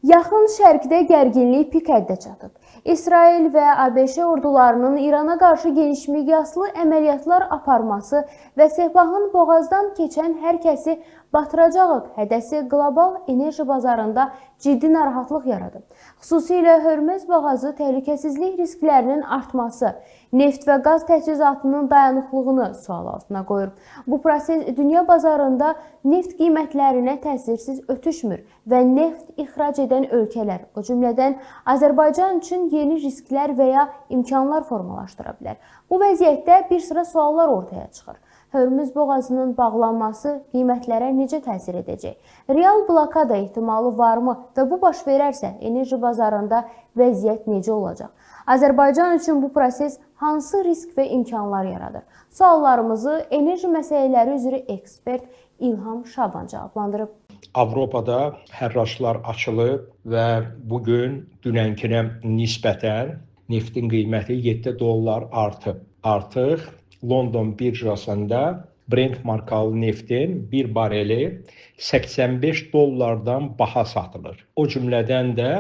Yaxın Şərqdə gərginlik pik həddə çatıb. İsrail və ABŞ ordularının İrana qarşı geniş miqyaslı əməliyyatlar aparması və Sepahın boğazdan keçən hər kəsi batıracağıq hədəsi qlobal enerji bazarında ciddi narahatlıq yaradıb. Xüsusilə Hörmüz boğazı təhlükəsizlik risklərinin artması, neft və qaz təchizatının dayanıqlığını sual altına qoyur. Bu proses dünya bazarında neft qiymətlərinə təsirsiz ötüşmür və neft ixrac edən ölkələr, o cümlədən Azərbaycan üçün yeni risklər və ya imkanlar formalaşdıra bilər. Bu vəziyyətdə bir sıra suallar ortaya çıxır. Hörmüz boğazının bağlanması qiymətlərə necə təsir edəcək? Real blokada ehtimalı varmı və bu baş verərsə enerji bazarında vəziyyət necə olacaq? Azərbaycan üçün bu proses hansı risk və imkanlar yaradır? Suallarımızı enerji məsələləri üzrə ekspert İlham Şaban cavablandırıb. Avropada hərraclar açılıb və bu gün dünənkinə nisbətən neftin qiyməti 7 dollar artıb. Artıq London birjasında Brent markalı neftin bir bareli 85 dollardan baha satılır. O cümlədən də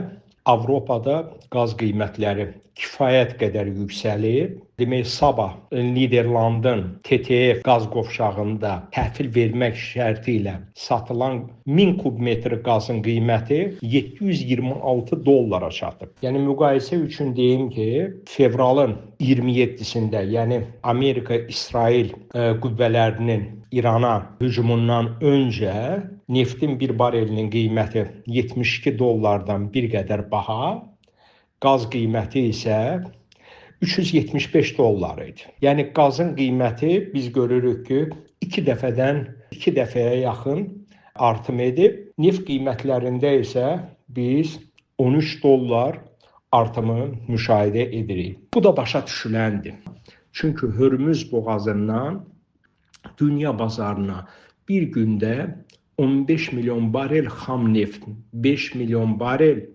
Avropada qaz qiymətləri kifayət qədər yüksəlib. Demək, sabah Niderlandın TTF qaz qovşağında təhvil vermək şərti ilə satılan 1000 kub metr qazın qiyməti 726 dollara çatıb. Yəni müqayisə üçün deyim ki, fevralın 27-sində, yəni Amerika-İsrail qüvvələrinin İrana hücumundan öncə neftin bir barelinin qiyməti 72 dollardan bir qədər baha, qaz qiyməti isə 375 dollar idi. Yəni qazın qiyməti biz görürük ki, iki dəfəyə yaxın artım edib. Neft qiymətlərində isə biz 13 dollar artımı müşahidə edirik. Bu da başa düşüləndir. Çünki Hörmüz boğazından dünya bazarına bir gündə 15 milyon barel xam neft, 5 milyon barel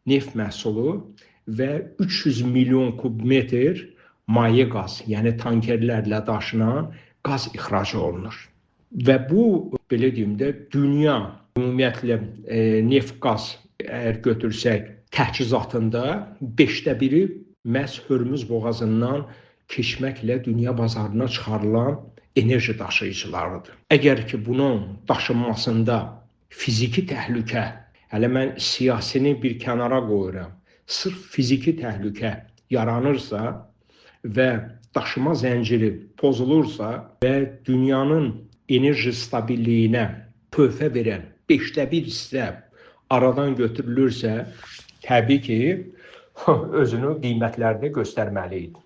neft məhsulu və 300 milyon kub metr maye qaz, yəni tankerlərlə daşınan qaz ixrac olunur. Və bu, belə deyim də, dünya ümumiyyətlə neft qaz əgər götürsək, təchizatında 1/5-i məhz Hörmüz boğazından keçməklə dünya bazarına çıxarılan enerji daşıyıcılarıdır. Əgər ki, bunun daşınmasında fiziki təhlükə, hələ mən siyasini bir kənara qoyuram, sırf fiziki təhlükə yaranırsa və daşıma zənciri pozulursa və dünyanın enerji stabilliyinə töhfə verən 1/5 hissə aradan götürülürsə, təbii ki, özünü qiymətlərdə göstərməli idi.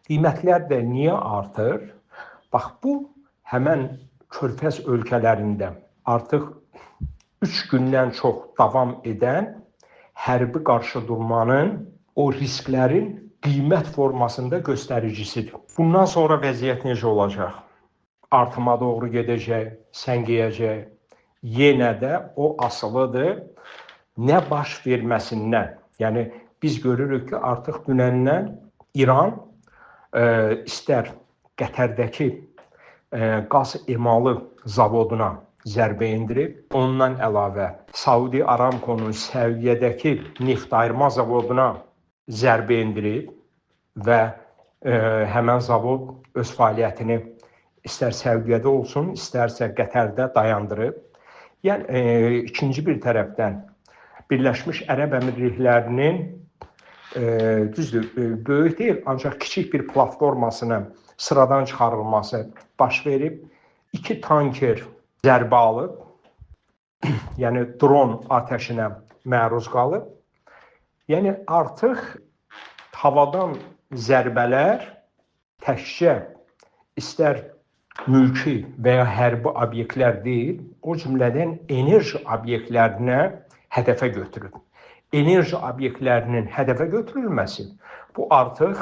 Qiymətlər də niyə artır? Bax, bu həmən Körfəz ölkələrində artıq 3 gündən çox davam edən hərbi qarşıdurmanın, o risklərin qiymət formasında göstəricisidir. Bundan sonra vəziyyət necə olacaq? Artıma doğru gedəcək, səngiyəcək. Yenə də o asılıdır nə baş verməsindən. Yəni biz görürük ki, artıq dünəndən İran istər Qətərdəki qaz emalı zavoduna zərbə endirib, ondan əlavə Saudi Aramco'nun Səudiyyədəki neft ayırma zavoduna zərbə endirib və həmən zavod öz fəaliyyətini istər Səudiyyədə olsun, istərsə Qətərdə dayandırıb. Yəni ikinci bir tərəfdən Birləşmiş Ərəb Əmirliklərinin düzdür, böyük deyil, ancaq kiçik bir platformasının sıradan çıxarılması baş verib. 2 tanker zərbə alıb, yəni dron atəşinə məruz qalıb. Yəni artıq havadan zərbələr təkcə istər mülki və ya hərbi obyektlər deyil, o cümlədən enerji obyektlərinə hədəfə götürülür. Enerji obyektlərinin hədəfə götürülməsi bu artıq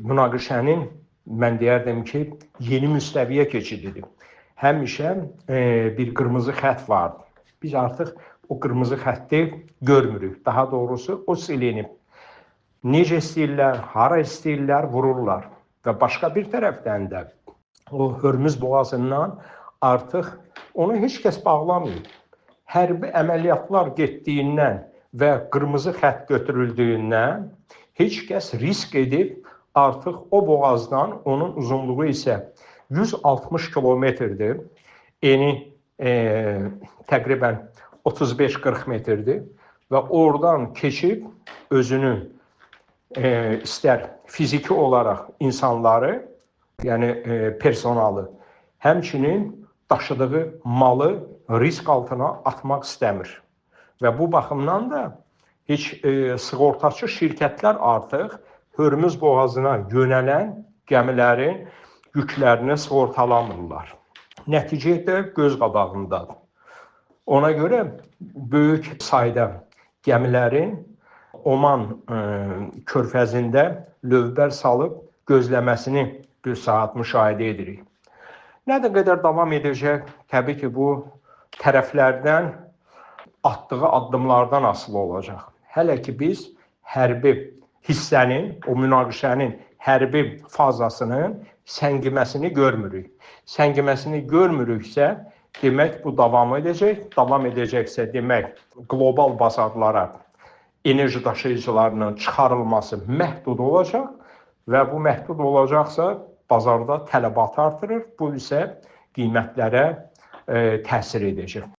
münaqişənin, mən deyərdim ki, yeni müstəviyə keçididir. Həmişə bir qırmızı xətt vardı. Biz artıq o qırmızı xətti görmürük. Daha doğrusu o silinib. Necə istəyirlər, hara istəyirlər, vururlar. Və başqa bir tərəfdən də o Hörmüz boğazından artıq onu heç kəs bağlamayıb. Hərbi əməliyyatlar getdiyindən Və qırmızı xətt götürüldüyündən heç kəs risk edib artıq o boğazdan, onun uzunluğu isə 160 kilometrdir, eni təqribən 35-40 metrdir və oradan keçib özünü istər fiziki olaraq insanları, yəni personalı, həmçinin daşıdığı malı risk altına atmaq istəmir. Və bu baxımdan da heç sığortaçı şirkətlər artıq Hörmüz boğazına yönələn gəmilərin yüklərini sığortalamırlar. Nəticə də göz qabağındadır. Ona görə böyük sayda gəmilərin Oman körfəzində lövbər salıb gözləməsini bir saat müşahidə edirik. Nə də qədər davam edəcək? Təbii ki, bu tərəflərdən atdığı addımlardan asılı olacaq. Hələ ki, biz hərbi hissənin, o münaqişənin hərbi fazasının səngiməsini görmürük. Səngiməsini görmürüksə, demək bu davam edəcək. Davam edəcəksə, demək qlobal bazarlara enerji daşıyıcılarının çıxarılması məhdud olacaq və bu məhdud olacaqsa, bazarda tələbatı artırır. Bu isə qiymətlərə təsir edəcək.